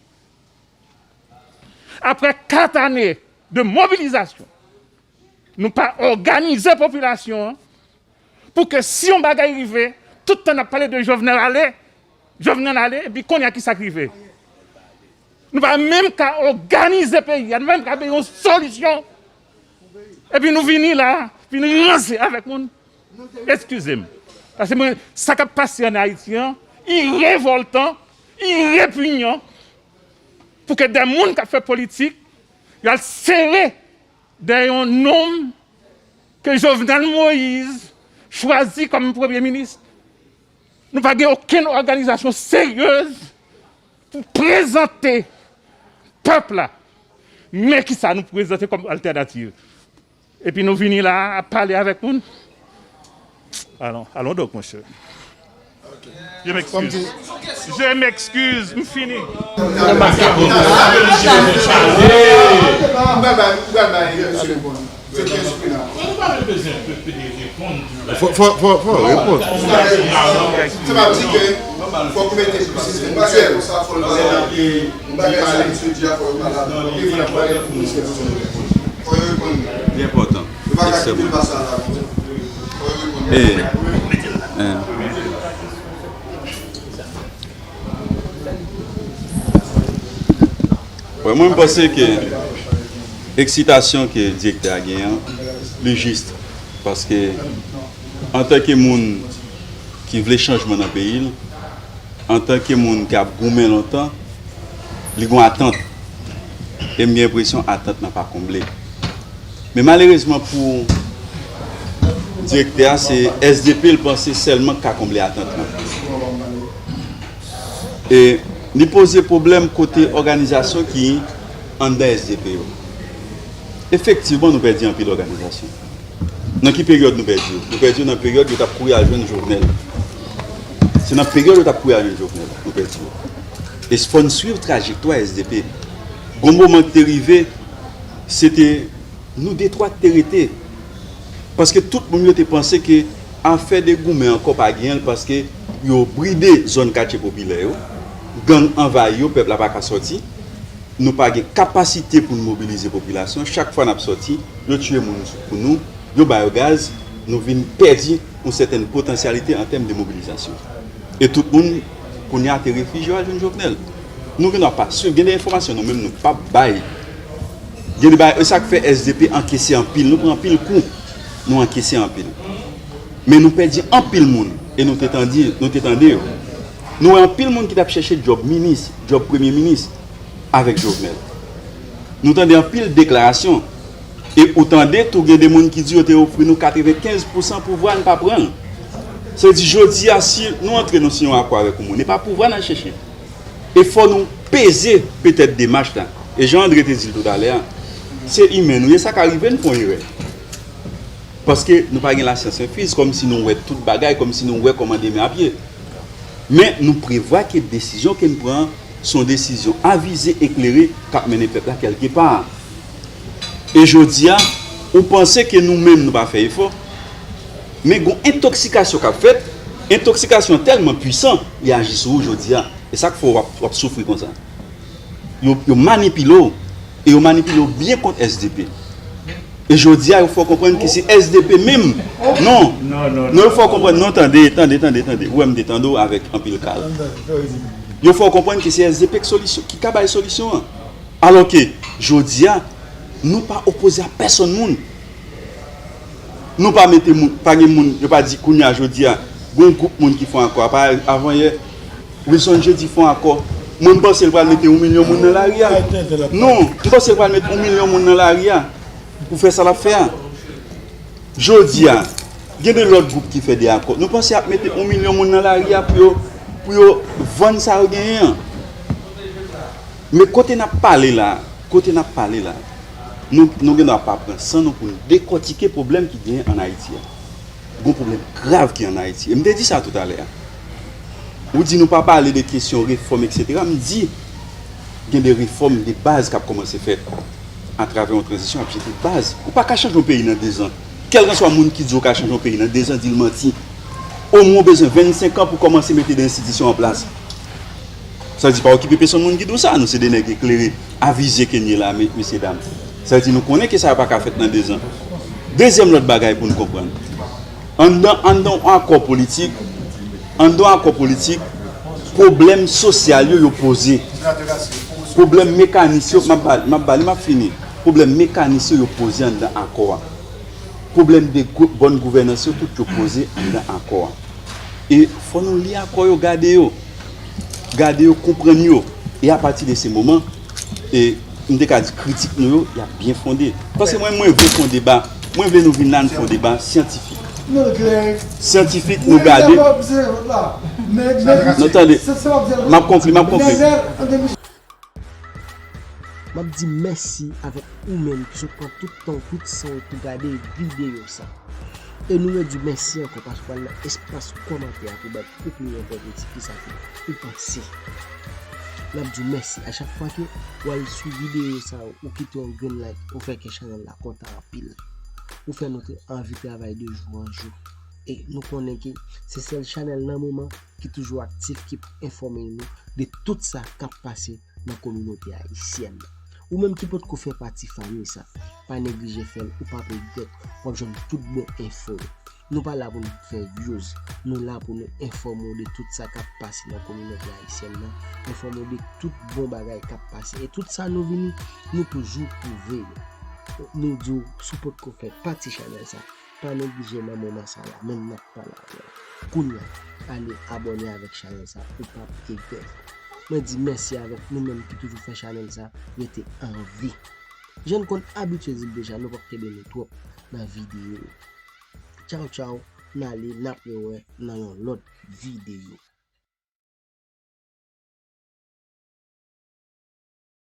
apre kat ane de mobilizasyon, nou pa òganize popilasyon an pou ke si yon bagay rive, tout tan n ap pale de Jovenel ale, Jovenel ale, epi kounye a kisa k rive? Nou pa menm ka òganize peyi a, nou pa menm ka bay yon solisyon. Epi nou vini la, vin ranse avèk moun. Eskize m. Paske mwen, sa k ap pase ann Ayiti an, li revòltan, li repinyan, pou ke de moun k ap fè politik, yo al sere dèyè yon nonm ke Jovenel Moïse chwazi kòm premye minis. Nou pa gen okenn òganizasyon seryez pou prezante pèp la. Men kisa nou prezante kòm altènativ. Epi nou vini la a ap pale avèk moun. Alon, alon donk, monchè. Je m'excuse. Je m'excuse, m fini. Fò, fò, fò, fò reponn. Li enpòtan. Ekstrèmman. E, e. Wè, mwen, m panse ke eksitasyon ke direktè a genyen an, li jis. Paske, antanke moun ki vle chanjman nan peyi l, antanke moun k ap goumen lontan, li gon atant. E m gen enpresyon atant lan pa konble. Men malerezman pou direktè a, se S D P l panse sèlman k ka konble atant lan. E li poze pwoblèm kote òganizasyon ki anndan S D P yo. Efektivman, nou pèdi anpil òganizasyon. Nan ki peryòd nou pèdi yo? Nou pèdi yo nan peryòd yo t ap kouri al jwenn Jovenel. Se nan peryòd yo t ap kouri al jwenn Jovenel nou pèdi yo. E fò n swiv trajektwa S D P. Gon moman ki te rive, se te nou detwa ki te rete. Paske tout moun yo te panse ke afè de goumen ankò pa genyen l paske yo bride zòn katye popilè yo, gang anvayi yo, pèp la pa ka sòti. Nou pa gen kapasite pou n mobilize popilasyon. Chak fwa n ap sòti, yo tiye moun pou nou, yo ba yo gaz, nou vin pèdi yon sètèn potansyalite an tèm de mobilizasyon. E tout moun, kounye a, te refijye yo al jwenn Jovenel. Nou gen dwa pa swiv, gen de enfòmasyon nou menm nou p ap bay. Gen de bagay, e sa k fè S D P ankese anpil, nou pran anpil kou, nou ankese anpil. Men nou pèdi anpil moun, e nou te tande, nou te tande yo. Nou wè anpil moun ki t ap chèche djòb minis, djòb premye minis, avèk Jovenel. Nou tande anpil deklarasyon. E ou tande tou gen de moun ki di yo te ofri nou katrevenkenz pousan pouvwa, n pa pran l. Sa vle di, jodi a, si nou antre nou siyen yon akò avèk yon moun, e pa pouvwa n al chèche. E fò nou peze petèt demach la. E jan Andre te di l toutalè a, se imen nou ye, sa ka rive n fè yon erè. Paske nou pa gen lasyans enfuz, kòmsi nou wè tout bagay, kòmsi nou wè kòman demen ap ye. Men nou prevwa ke desizyon ke n pran an se yon desizyon avize, eklere, k ap mennen pèp la kèlkepa. E jodi a, ou panse ke nou menm nou pa fè efò, men gon entoksikasyon k ap fèt, entoksikasyon tèlman pwisan, li aji sou ou jodi a. E sa k fè w ap, w ap soufri konsa. Yo, yo manipile w, e yo manipile w byen kont S D P. E jodi a, yo fè w konprann ke se S D P menm. Non. Non, non, non, yo fè w konprann, non, tande, tande, tande, tande. Ou wè m te tande w avèk anpil kalm. Yo fè w konprann ke se S D P k solisyon, ki ka bay solisyon an. Alò ke, jodi a, nou pa opoze a pèsonn moun. Nou pa mete moun, pa gen moun, yo pa di kounye a jodi a, gon gwoup moun ki fè yon akò. Apa avanyè, Wilson Jeudi fè yon akò. Mwen, m panse l pral mete yon milyon moun nan lari a. Non, m panse l pral mete yon milyon moun nan lari a pou fè sa l ap fè a. Jodi a, gen de lòt gwoup ki fè de akò. Nou panse y ap mete yon milyon moun nan lari a pou yo, pou yo vann sa yo genyen an. Men kote n ap pale la, kote n ap pale la, nou, nou gen dwa pa pran san nou pou n dekòtike pwoblèm ki genyen ann Ayiti a. Gon pwoblèm grav ki ann Ayiti. E m te di sa toutalè a. Ou di nou pa pale de kesyon refòm, etsetera. M di, gen de refòm de baz k ap kòmanse fèt atravè yon tranzisyon, ap jete baz. Ou pa ka chanje yon peyi nan dezan. Kèlkanswa moun ki di w ka chanje yon peyi nan dezan, di l manti. Omwen w bezwen vennsenk an pou kòmanse mete de enstitisyon an plas. Sa di pa okipe pèsonn moun ki di w sa, nou se de nèg eklere, avize ke n ye la, me-, mesye dam. Sa di nou konnen ke sa pa ka fèt nan dezan. Dezyèm lòt bagay pou n konprann. Anndan, anndan yon akò politik, anndan yon akò politik, pwoblèm sosyal yo, yo poze. Pwoblèm mekanis yo, m ap ba, m ap ba li, m ap fini. Pwoblèm mekanis yo, yo poze anndan akò a. Pwoblèm de gou-, bòn gouvènans yo, tout yo poze anndan akò a. E fò nou li akò yo, gade yo. Gade yo, konprann yo. E apati de se moman, e m te ka di kritik nou yo, y ap byen fonde. Paske mwen, mwen vle fè yon deba, mwen vle nou vin la, n fè yon deba syantifik. Syantifik, nou gade. Non, tande, m ap konkli, m ap konkli. M ap di mèsi avèk ou menm ki sot pran tout tan w, tout san w pou gade videyo sa. E nou redi mèsi ankò paske w al nan espas kòmantè a pou bay opinyon pa w, pou di kisa ke ou panse. N ap di w mèsi. A chak fwa ke w al sou videyo sa, ou kite yon grenn like, ou fè kè chanèl la kontan anpil. Ou fè nou te anvi travay de jou an jou. E nou konnen ke se sèl chanèl nan moman ki toujou aktif, ki enfòme nou de tout sa k ap pase nan kominote ayisyèn nan. Ou menm ki potko fè pati fanmi sa, pa neglije fè l, ou p ap regrèt, w ap jwenn tout bon enfo yo. Nou pa la pou n fè views, nou la pou nou enfòme w de tout sa k ap pase nan kominote ayisyèn nan, enfòme w de tout bon bagay k ap pase. E tout sa nou vini, nou toujou pwouve yo. Nou di w, si w potko fè pati chanèl sa, pa neglije nan moman sa la, menm n ap pale avè w. Kounye a, ale abòne avèk chanèl sa, ou p ap regrèt. Mwen di mèsi avèk nou menm ki toujou fè chanèl sa rete an vi. Jan n konn abitye di l deja, nou p ap kenbe nou twòp nan videyo. Tchaw, tchaw, n ale, n ap rewè nan yon lòt videyo.